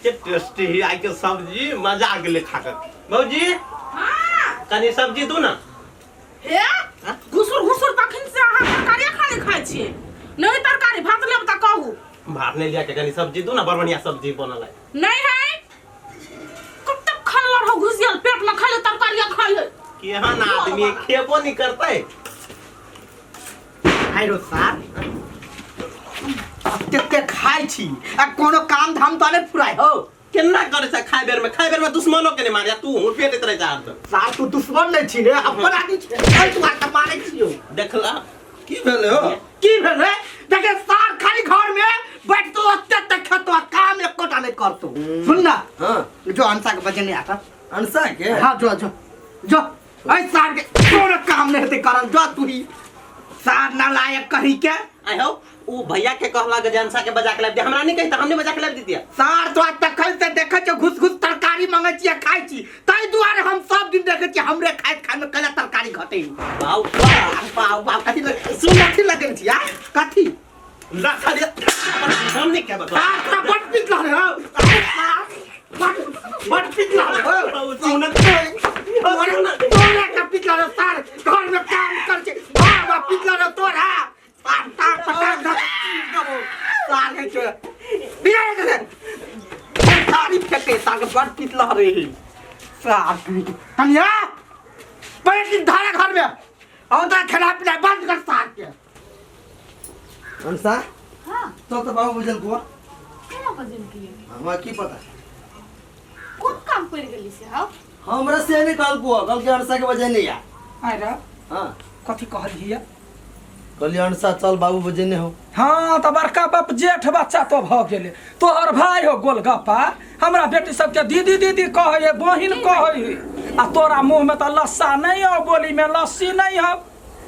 कते टेस्टी है आइ के सब्जी, मजा आ गेलै खा के। भौजी हाँ। कनी सब्जी दू ना। हे, घुसुर घुसुर तखन से अहाँ तरकारी खाली खाइ छियै। नहि तरकारी भात लेब तऽ कहू। भात नहीं लिया के कनी सब्जी दू ना, बड़ बढ़िया सब्जी बनल है। नहीं है, कतेक खल्लर हो घुस गेल पेट में, खाली तरकारी खाइ है। केहन आदमी खेबो नहीं करते। आइरो सार, कते खाइ छी आ कोनो काम धाम तऽ नहि फुराइ हो। केना करे छै खाय बेर में? खाय बेर में दुश्मनो के नहीं मारे, तू हुँ पेट रहे जा हरदम। सार तू दुश्मन नहीं छी रे, अपन आदमी छी। एहि दुआरे तऽ मारै छियौ। देखला। की भेलै हो? की भेलै? देखे सार, खाली घर में बैठतो ओते तक खेतो आ काम एकोटा नहीं करतो। सुन ना। हाँ। जो अंसा के बजे नहीं आता। अनसा के? हाँ, जो जो जो, ऐ सार के कोनो काम नहीं हेतै करल, जो तू ही सार ना लायक कही के। आइ हो, ऊ भैया के कहला के जनसा के बजा के लाबि दे, हमरा नहीं कहता, हमने बजा के लाबि दितिया। सार तो तखन से देखै छियै घुस घुस तरकारी मंगै छियै खाइ छी, ताहि दुआरे हम सब दिन देखै छियै हमरे खाइत खाइ में कला तरकारी घटै। बाउ बाउ बाउ, कथी लग सुन, कथी लगै छी आ कथी ला खाली हम नहीं क्या बता। सार तोरा बड पीट रहल हौ, बड बड पीट रहल हौ। सुन, तोरा के पीट रहल सार, घर में काम कर छै, बाबा पीट रहल तोरा। सार टांग पटांग धक देबो सार के छे बिना के तरकारी फेंके सार के बड पीट रहल रे सार। कनिया बैठ धारा घर में और तो खाना पीना बंद कर सार के। अनसा। हाँ। तो तो बाबू बुझल को। केना बजल की? हमरा की पता। कोन काम पड़ गेली से हाउ? हमरा से नहीं कहल को, कहल के अनसा के वजह नहीं या। आय रे। हाँ। कथी कहलियै? कहलियै अनसा चल बाबू बजे नहीं हो। हाँ तऽ बड़का बाप जेठ बच्चा तो भऽ गेलै, तोहर भाई हो गोलगप्पा, हमरा बेटी सबके दीदी दीदी कहै है, बहिन कहै है, आ तोरा मुँह में तऽ लस्सा नहीं हो, बोली में लस्सी नहीं हो,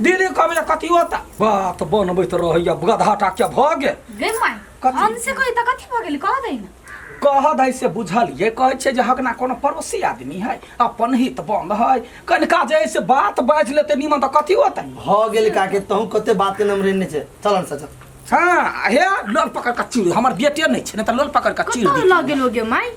दीदी कहबै तऽ कथी होता? बात बनबैत रहैया गधा टा के भऽ गेल। गे माय। कथी? हम से कही तऽ कथी भऽ गेल कह दे ना। कह दै से बुझलियै, कहै छै जे हकना कोनो पड़ोसी आदमी है, अपन हित बंद है, कनिका जे से बात बाजि लेतै निमन तऽ कथी होतै? भऽ गेल काके, तहूँ कते बात के नंबर ने छै, चल अनसा चल। हाँ हे, लोल पकड़ कऽ चीर, हमर बेटे नहि छै ने तऽ लोल पकड़ कऽ चीर कतऽ देतियै। लऽ गेलो गे माय?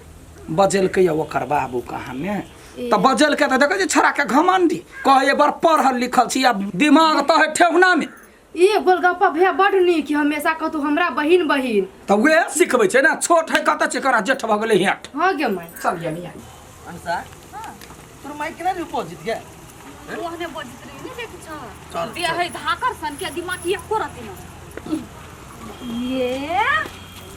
बजेलकै या ओकर बाबू कहाँ ने तऽ बजेलकै तऽ देखै छै छोड़ा के घमंडी, कहै बड़ पढ़ल लिखल छी आ दिमाग तऽ है ठेहुना में। ये गोलगप्पा भैया बड नीक है, हमेशा कहतू हमरा बहिन बहिन। तऽ वएह सिखबै छै ने, छोट है कतऽ छै करा, जेठ भऽ गेलै हेठ। हाँ गे माय। चल ये निया। अनसा, तोर माय केना रे बजैत गे? ओहने बजैत रही ने, देखै छ। चल, देह है धाकर सन के, दिमाग एको रति न। ये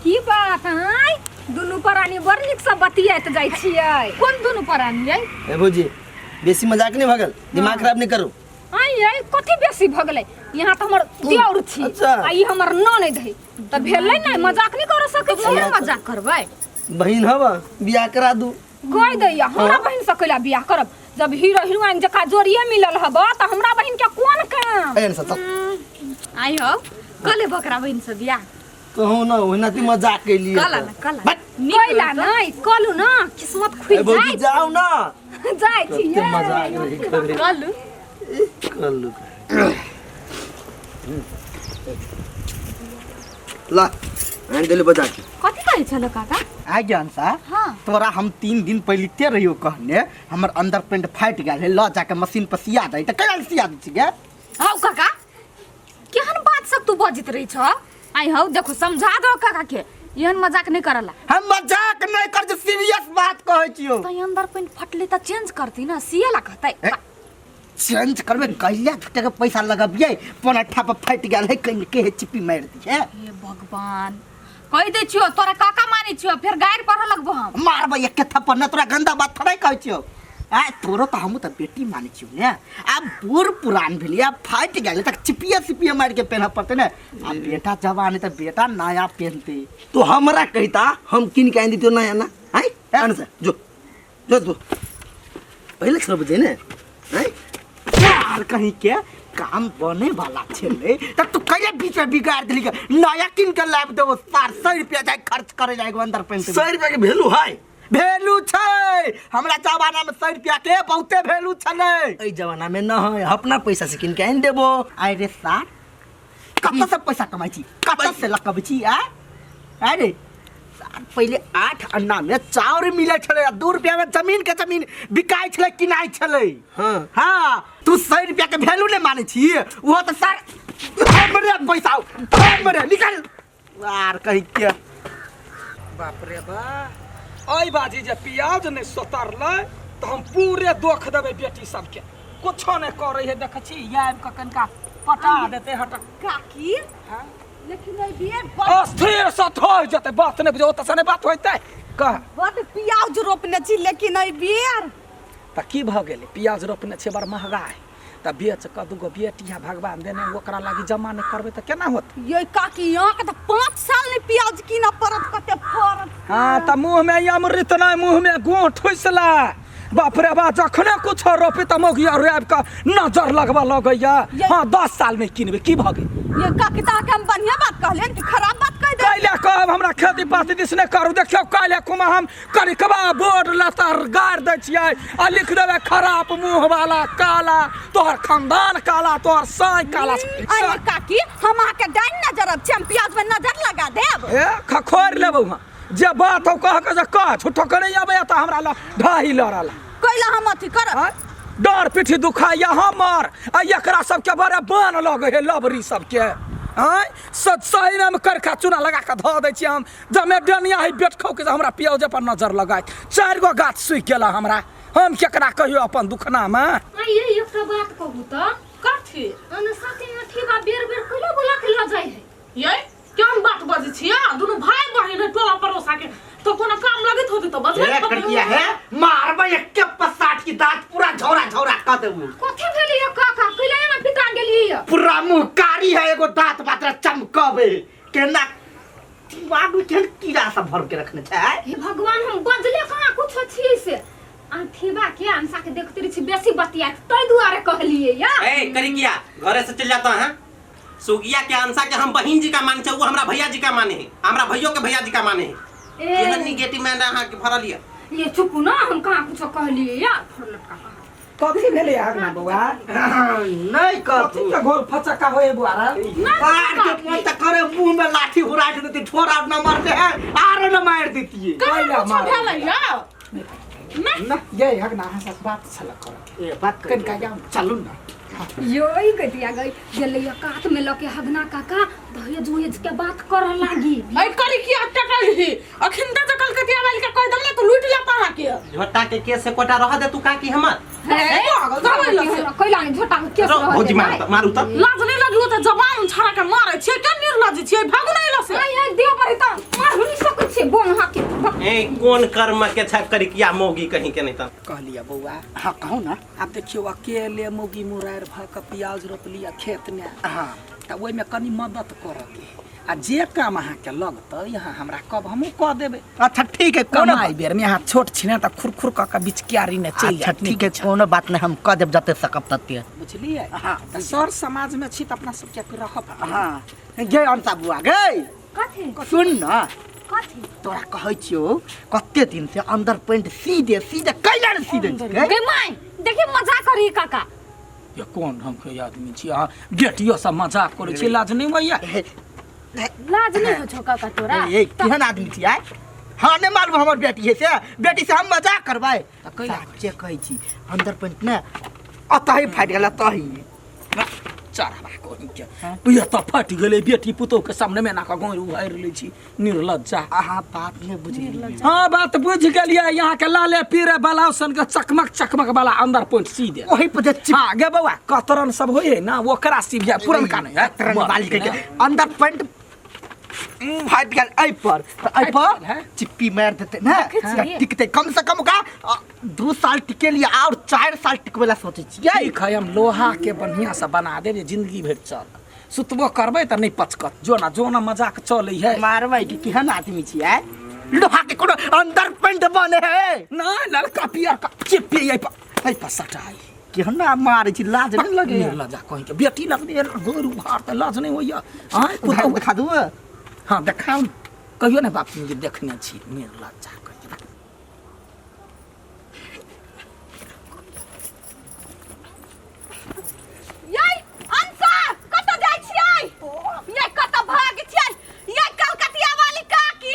की बात है, दुनू प्राणी बड़ नीक से बतियाइत जाइ छियै। कोन दुनू प्राणी यै? ए भौजी, बेसी मजाक नहीं भगल, दिमाग खराब नहीं करू। आइ यै, कथी बेसी भऽ गेलै? यहाँ तऽ हमर देउर छी। अच्छा। आ ई हमर ननैद है, तऽ भेलै नहि मजाक नहि कर सकै तऽ छियै? मजाक करबै? बहिन हब, बियाह करा दू। कहि दैया हमरा बहिन से कैला बियाह करब, जब हीरो हीरोइन जकाँ जोड़िए मिलल हब तऽ हमरा बहिन के कोन काम? ए अनसा चल। आइ हौ, कले बकरा बहिन से बियाह। कहूँ ना ओहिना ती मजाक कैलियै। कला ना कला। बट। नीक कैला लगतौ। नहि कलू ना, किस्मत ए खुलि भौजी जाय। जाओ ना। जाइ छी। कते मजाक रही करे। कलू। कलू ला आनि देली बजा के। कथी कहै छलो काका? आइ ज्ञान सा। हाँ। तोरा हम 3 दिन पहले रहियो कहने हमर अंदर पेंट फाटि गेल है, ल जाके मशीन पर सिया दे, तऽ कैला सिया दै छी गे? हौ काका, केहन बात सब तू बजैत रहै छ? आई हौ देखो, समझा दो काका के, एहन मजाक नहीं करला। हम मजाक नहीं कर, सीरियस बात कहै छियो। तो अंदर पेंट फटले त चेंज करती ना, सिए ला कहतै। ए, चेंज करबे कैला? झूठे के पैसा लगबियै, पनठा पर फाटि गेल है, कहीं के चिप्पी मारि दिए। हे भगवान, कहि दै छियो तोरा काका मानै छियो, फेर गारि पढ़ लगबो हम। मारबै एक थप्पड़ न, तोरा गंदा बात थोड़े कहै छियो। आ तोरो तऽ हमहूँ तऽ बेटी मानै छियौ ने, आब बूढ़ पुरान भेलियै, आब फाटि गेलै तऽ चिपिए सिपिए मारि के पेन्हऽ पड़तै ने, आ बेटा जवान है तऽ बेटा नया पेन्हतै। तो हमरा कहिता, हम किन के आनि दितियो नया ना। आइ आन से जो जो तू पहिले छल बुझे ने। आइ यार कहीं के काम बने वाला छलै तऽ तू कैले बीच में बिगाड़ देली के? नया किन के लाबि देबो सार, 100 रुपया जाय खर्च करे जाय अंदर पेंट में। 100 रुपया के वैल्यू है? वैल्यू छै, हमरा जमाना में 100 रुपया के बहुते वैल्यू छलै। एहि जमाना में न है, अपना पैसा से किन के आनि देबो। आइ रे सार, कतऽ से पैसा कमाइ छी, कतऽ से लकबै छी? आ अरे पहिले 8 अन्ना में चाउर मिले छलै आ 2 रुपया में जमीन के जमीन बिकाइ छलै किनाइ छलै। हाँ। हाँ, तू 100 रुपया के वैल्यू नहीं मानै छी, वो तो सर हमरे पैसा हमरे निकल आर कहीं के। बाप रे बा, अइ बाजी जे प्याज नहीं सोतरलै तऽ हम पूरे दोख देबै बेटी सबके, कुछो नहीं करै है। देखै छी आबि कऽ कनिका पटा देतै हट काकी। हाँ? लेकिन एहि बेर अस्थिर से थोइ जेतै, बात नहि बुझै, ओतऽ से नहि बात होइतै। कह। बड प्याज रोपने छी लेकिन एहि बेर तऽ की भऽ गेलै? प्याज रोपने छै, बड़ महगा है, तऽ बेच कऽ दूगो बेटी है भगवान देने, ओकरा लागी जमा नहि करबै तऽ केना होतै? ये काकी, अहाँके तऽ 5 साल नहि प्याज कीनऽ पड़त, कते फड़त। हाँ, तऽ मुँहमे अमृत नहि, मुँहमे गोँ ठुसला। बाप रे बा, जखने कुछो रोपी तऽ मौगिया आबि कऽ नजर लगबऽ लगैया। हाँ, 10 साल नहि किनबै, की भऽ गेल? ये काकी, तऽ अहाँके हम बढ़िआँ बात कहलियनि कि खराब बात कहि देब? कैले कहब, हमरा खेती पाती दिस नहि करू। देखियौ काल्हि कुमा हम करिकबा बोर्ड लतर गाड़ि दै छियै आ लिख देबै खराब मुँह वाला काला, तोहर खानदान काला, तोहर साँइ काला। अरे काकी, हम अहाँके डाइन नजर छी, हम प्याज में नजर लगा देब। ए खखोरि लेबौ हम, जे बात हौ कह के जे कह, झूठो के नहीं आबैया तऽ हमरा लग ढाही लड़ल। कैला हम अथी करब? आँय? डर पीठी दुखाइया हमर आ एकरा सबके बड़े बान लगै है लबरी सबके। आँय, सही में करखा चूना लगा कऽ धऽ दै छियै हम, जमे डनिया है बेट खौ के हमरा प्याजे पर नजर लगाइत 4 गो गाछ सूखि गेला हमरा। हम केकरा कहियो अपन दुखनामे? आइए एकटा बात कहू तऽ। कथी? अनसा के अथी बा बेर बेर कैला बोला के लऽ जाइ है? ये केहन बात बजै छियै? दुनू भाई बहिन है टोला पड़ोसा के, तो कोनो काम लगैत होतै तऽ बजबै। ए कड़किया है, मारबै एके पसाट की दांत पूरा झौरा झौरा कऽ देबू। कथी भेलै ये काका, कैला एना पिटा गेलियै ये? पूरा मुंह कारी है, एगो दांत मात्र चमकबे केना, दिमाग में केहन कीड़ा सब भर के रखने छै। हे भगवान, हम बजले कहाँ कुछो छियै से अनठेबा के अनसा के देखते रहे छी बेसी बतिया, तै दुआरे कहलियै या। ए करिकिया, घरे से चल जाता है। सुगिया के अंसा के हम बहिन जी का माने छे, वो हमरा भैया जी का माने है, हमरा भैयो के भैया जी का माने है। ए। केहन निगेटिव मैन अहाँ के भरल ये। ये चुप ना, हम कहाँ कुछो कहलियै या फरलटका कहाँ। कथी भेलै अहाँ बौआ? नहीं कथी कथू के घोल फचक्का होए बुआरा? आर के मन त करे मुंह में लाठी हुरा के देती, ठोरा न मारते हैं आरो न मार देती। कहाँ कैला कुछो मार। भेलै या? ना ये हक ना अहाँ से बात छल कर ए बात कर कनिका जाउ चलू ना। यो ई गतिया गई गेलै या कात में लके हगना काका दहेज उहेज के बात करऽ लागी। ऐ करी की अटकल ही अखिन दे जकल कतिया वाली के कह देम ना तो लूट लेता अहाँ के। झोटा के केस से कोटा रह दे तू काकी हमर। हे पागल, जाबै लग से। कैला नहीं झोटा के केस रह भौजी दे। मारू मारू त लाज नहीं लगियो त जबान छड़ा के मारै छियै, के निर्लज छियै, भागू नहीं लसे। आइ आइ देह पर त मार नहीं सकै छियै बोन हा के। ए कोन कर्म के छ करिकिया मौगी कहीं के नहीं त। कहलिया बौआ। हाँ कहू ना। आब देखियौ अकेले मौगी मुरारि भऽ कऽ प्याज रोपलियै खेतमे। हाँ। तऽ ओहिमे कनि मदद करऽके आ जे काम अहाँके लगतै अहाँ हमरा कहब, हमहूँ कऽ देबै। अच्छा ठीक है, कोनो कमाइ बेरमे अहाँ छोट छी ने तऽ खुरखुर कऽ कऽ बीच क्यारी ने चलि अच्छा जायत। ठीक है, कोनो बात नहीं, हम कऽ देब जते सकब तते। बुझलियै? हाँ। तऽ सर समाजमे छी तऽ अपना सबके रहऽ पड़तै। हाँ गे अंता बुआ गे। कथी? सुन ना। कथी? तोरा कहै छियौ कते दिन से अंदर पेंट सीधे सीधे कैला ने सीधे छिकै? गे my देखी मजाक करी काका। ये कोन ढंग के आदमी छी अहाँ, बेटियो सब मजाक करै छी, लाज नहि होइया? लाज नहीं हो छौ काका तोरा? ए केहन आदमी छी आइ? हाँ नहीं मालूम हमर बेटी है से, बेटी से हम मजाक करबै। कैला? साचे कहै छी अंदर पेंट ने अतही फाटि गेल अतही। चढ़ावा कहीं के ये तऽ फटि गेलै, बेटी पुतोह के सामने में एना कऽ गोड़ उघारि लै छी निर्लज्जा। अहाँ बात नहीं बुझलियै। हाँ बात बुझि गेलियै, यहाँ के लाले पीरे ब्लाउज सन के चकमक चकमक वाला अंदर पेंट सी दे। ओही पर जे चिप हाँ गे बौआ, कतरन सब होइ है ना ओकरा सिबिया पुरनका नहीं है। कतरन वाली के अंदर पेंट फाटि गेल एहि पर तऽ एहि पर है? चिप्पी मारि देतै ने तऽ टिकतै कम से कम ओकरा 2 साल टिकेलियै और 4 साल टिकबै ला सोचै छियै। ठीक है, हम लोहा के बढ़िया से बना देब जे जिंदगी भरि चल, सुतबो करबै तऽ नहि पचकत। जो ना जो ना मजाक चलै है। मारबै कि केहन आदमी छियै, लोहा के कोनो अंदर पेंट बने है ना ललका पियर का चिप्पी एहि पर एहि पर सटाई। केहन मारै छी, लाज नहि लगैया? निर्लज्जा कहीं के बेटी लगने गोर उघार तऽ लाज नहि होइया? आँय पुतहु देखा दू। हाँ देखाउ ने, कहियो ने बाप जे देखने छी निर्लज्जा कहीं के। यै अंसा, कतऽ जाइ छियै? यै कतऽ भाग छियै? यै कलकतिया वाली काकी,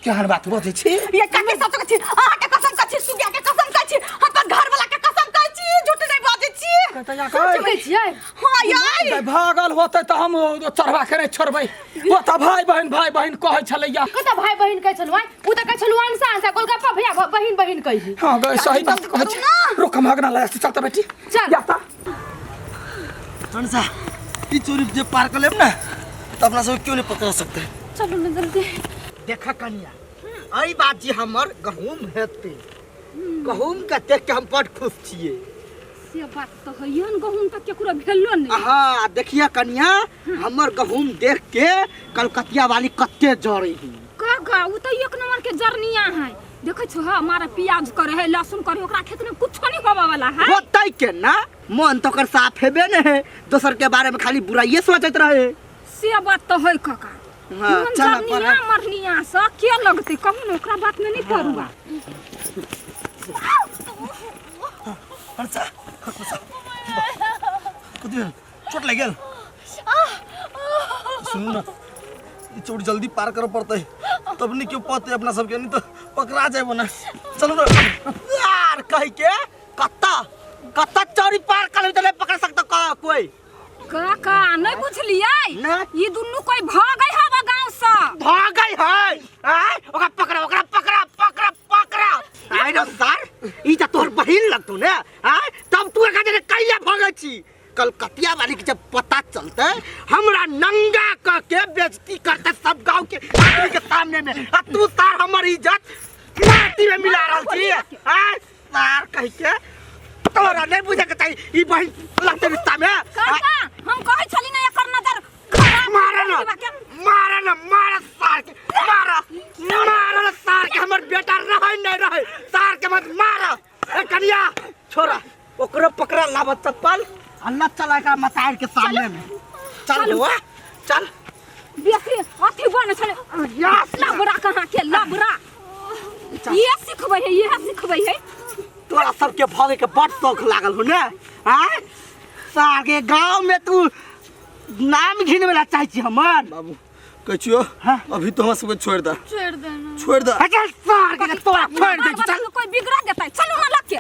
केहन बात बजै छी ये काकी सच कहै छी अहाँ के कसम कहै छी सुगिया के कसम कहै छी हम अपन घर वाला के कसम कहै छी झूठ नहीं बाजै छी सच कहै छियै हां यार भागल होतै तऽ हम चढ़वा के नहि छोड़बै ओ तऽ भाय बहिन भाय बहिन कहै छलैया कतऽ भाई बहिन कहै छलहुँ आँय? उ तऽ कहै छलहुँ अनसा अनसा गोलगप्पा भैया बहिन बहिन कही हाँ गए सही बात कहै छी रुक हम अगना लगा चल तऽ बेटी चल। या तऽ अनसा ई चोरी जे पार कर लेब ना तो अपना सब क्यों नहीं पकड़ सकते चलू ना जल्दी देख कनिया एहि बात जी हमर गहूम हेतै गहूम के देख के हम बड़ खुश छियै से बात तऽ होइए ने गहूम तऽ केकरो भेलो नहि हाँ देखिए कनिया हमर गहूम देख के कलकतिया वाली कते जरे है काका उ तऽ एक नंबर के जरनिया है देखै छो हमारा प्याज करे है लहसुन करे है, ओकरा खेत में कुछो नहीं होबे वाला है होतै के ना मन तो ओकर साफ हेबे ने है दोसर के बारे में खाली बुराइये सोचैत रहे से बात तऽ है काका हाँ, एहन चल जरनिया मरनिया से के लगतै कहू ने ओकरा बात में नहीं पड़ुआ अनसा कथी भेल चोट लागि गेल सुनू ना ई चोट जल्दी पार करऽ पड़तै तब नहीं क्यों पते अपना सबके नहीं तो पकड़ा जाए ना चलू ना यार कह के कत्ता कत्ता चौरी पार कर तो नहीं पकड़ सकता कोई काका नहीं बुझलियै नहि। ई दुनू कोई भागै हवा गांव से भागै है आय ओकरा पकड़ा ओकरा पकड़ा पकड़ा पकड़ा आय रे सर ई त तोहर बहिन लगतौ ने आय तब तू एकरा जरे कैला भागै छी कलकतिया वाली के जब पता चलते हमरा नंगा क के बेइज्जती करते सब गांव के आदमी के सामने में आ तू सार हमर इज्जत माटी में मिला रहल छी आय सार कह के तोरा नहीं बुझे के चाही ई बहिन लगते रिश्ता में काका हम कहै छली ना एकर नजर खराब मारे ना मारे ना मारे सार के मारा मारे ना सार के हमर बेटा रहे नहीं रहे सार के मत मारा ए कनिया छोरा ओकरो पकड़ा लाबत चप्पल अल्लाह चला का मसाइल के सामने में चल बुआ चल बेसी अथी बन छले यस लबरा कहाँ के लबरा ये सिखबै है ये सिखबै है तोरा सबके भागे के बड़ शौक लागल हो ने आय सार के गांव में तू नाम घिनवे ला चाहै छी हमर बाबू कहै छियो हाँ? अभी तो हमरा सबके छोड़ दा छोड़ देना छोड़ दा अच्छा सार के तोरा छोड़ दे बार चल बार कोई बिगड़ा देता है चलो ना लग के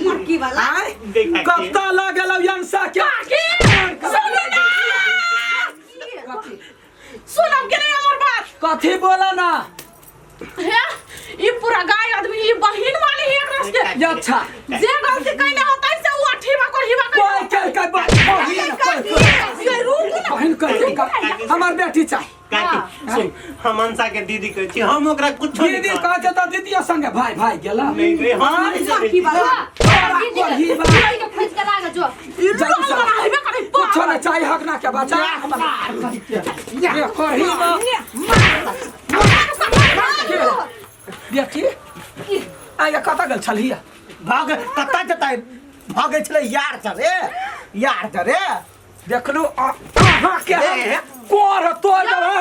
मुर्गी वाला कत्ता लागल अंसा के सुनब के नहीं हमर बात कथी बोला ना हे ई पूरा गाय आदमी ई बहिन वाली ही एकरा से अच्छा जे गलती कैले होतै से उ अठीबा करहीबा कोई कर के के बहिन कोई ये रुकू ना बहिन कह के हमर बेटी चाही काकी सुन हम अंशा के दीदी कहै छी हम ओकरा कुछो नहीं दीदी कहब। कहै छै तऽ दीदी संगे भाई भाई गेला नहीं रे हम नहीं जबै छी। तोरा कोढ़ी बा खोज के लागे जो जल्दी से वाला हेबे करे कुछो नहीं चाही हक ना के बचा हमर ये कोढ़ी बा बेटी आया कतऽ गेल छलही भाग कत्ता जतै भागै छलै यार जरे यार जरे देखलू अहाँ के कोर तोड़ देबै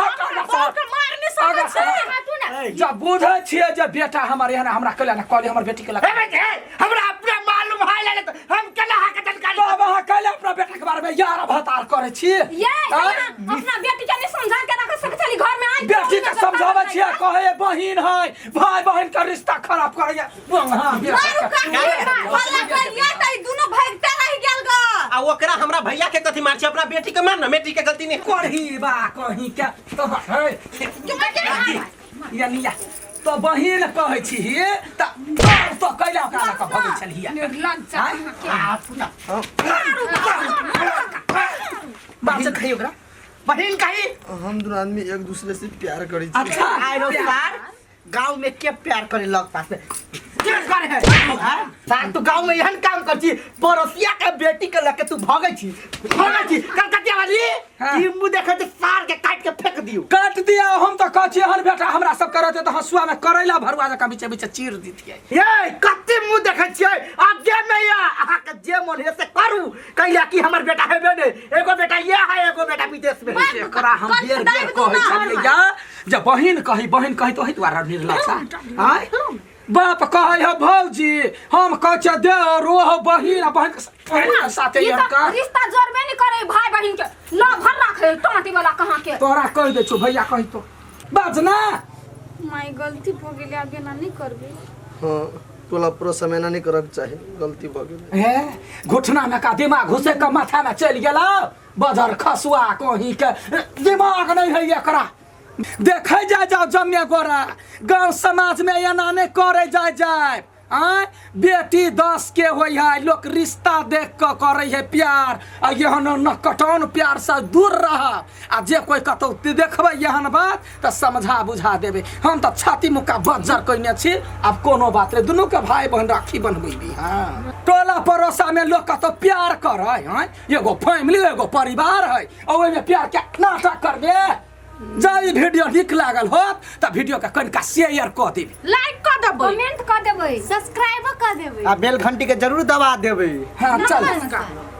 मारने सकै छै जब बुझै छियै जे बेटा हमर एहन हमरा कैला ना कहली हमर बेटी के लगा हे बेटे, हमरा अपना मालूम है ले तो हम केना हाके जानकारी तब अहाँ कैला अपना बेटा के बारे में यार भतार करै छी ये आँय? अपना बेटी के नहीं समझा के रख सकै छली घर में आई बेटी के समझाबै छियै कहै बहिन है भाई बहिन के रिश्ता खराब करैया हाँ, बेटा मारू काकी हल्ला करिया त ई दुनु भागते रह गेल ग आ ओकरा हमरा भैया के कथी मार छी अपना बेटी के मार ना बेटी के गलती नहीं कोढ़ी बा कहीं के तो है यानी या तो बहिन कहै छी त तो कैला ओकरा लऽ कऽ भगै छलियै निर्लज्ज बात बहिन कही ओकरा बहिन कही हम दुनू आदमी एक दूसरे से प्यार करै छी अच्छा आइरो सार गांव में के प्यार करे लग पास में के करे है हाँ? सार तू गांव में एहन काम कर छी पड़ोसिया के बेटी के लके तू भगै छी भगै छी कलकतिया वाली हाँ। ई मुंह देखै छी सार के काट के फेंक दियो काट दिया हम तो कहै छी हर बेटा हमरा सब करते तऽ हंसुआ में करैला भरुआ जकाँ बीचे बीचे चीर दितियै ये कते मुंह देखै छियै आगे में या अहाँ के जे मन है से करू कैला कि हमर बेटा हेबे ने एगो बेटा ये है एगो बेटा विदेश में है एकरा हम बेर बेर कहै छलियै या जे बहिन कही बहिन कही तऽ ओहि दुआरे निर्लज आँय बाप कहै है भौजी हम कहै छियै दे रोह बहिन आ बहिन के बहिन के साथे ई यार तऽ का रिश्ता जोड़बे नहीं करे भाई बहिन के ल भर राखे टमाटी वाला कहाँ के तोरा कहि दै छौ भैया कहि तो बाज ना। माय गलती भऽ गेलै, आब एना नहि करबै। हाँ, टोला पड़ोस में एना नहीं करक चाही, गलती भऽ गेलै। हे घुटना में का दिमाग घुसे के माथा में चलि गेल, बजर खसुआ कहीं के दिमाग नहीं है एकरा। देखे जाय जाओ जम्मे गोरा, गांव समाज में एना नहीं करे जाय जाय। आँय बेटी 10 के होइ है, लोक रिश्ता देख कऽ करै है प्यार, आ एहन नकटौन प्यार से दूर रह। आ जे कोई कतौ देखबै एहन बात तऽ समझा बुझा देबै। हम तऽ छाती मुक्का बज्जर कयने छी, आब कोनो बात नहि, दुनू के भाई बहन राखी बनबेबी। हाँ टोला पड़ोसा में लोक कतौ प्यार करै है, एगो फैमिली एगो परिवार है, आ ओहिमे प्यार के नाटक करबे। जँ ई वीडियो नीक लागल हो तऽ वीडियो के कनिका शेयर कऽ देबै, लाइक कऽ देबै, कमेंट कऽ देबै, सब्सक्राइब कऽ देबै आ बेल घंटी के जरूर दबा देबै। हाँ चल। नमस्कार।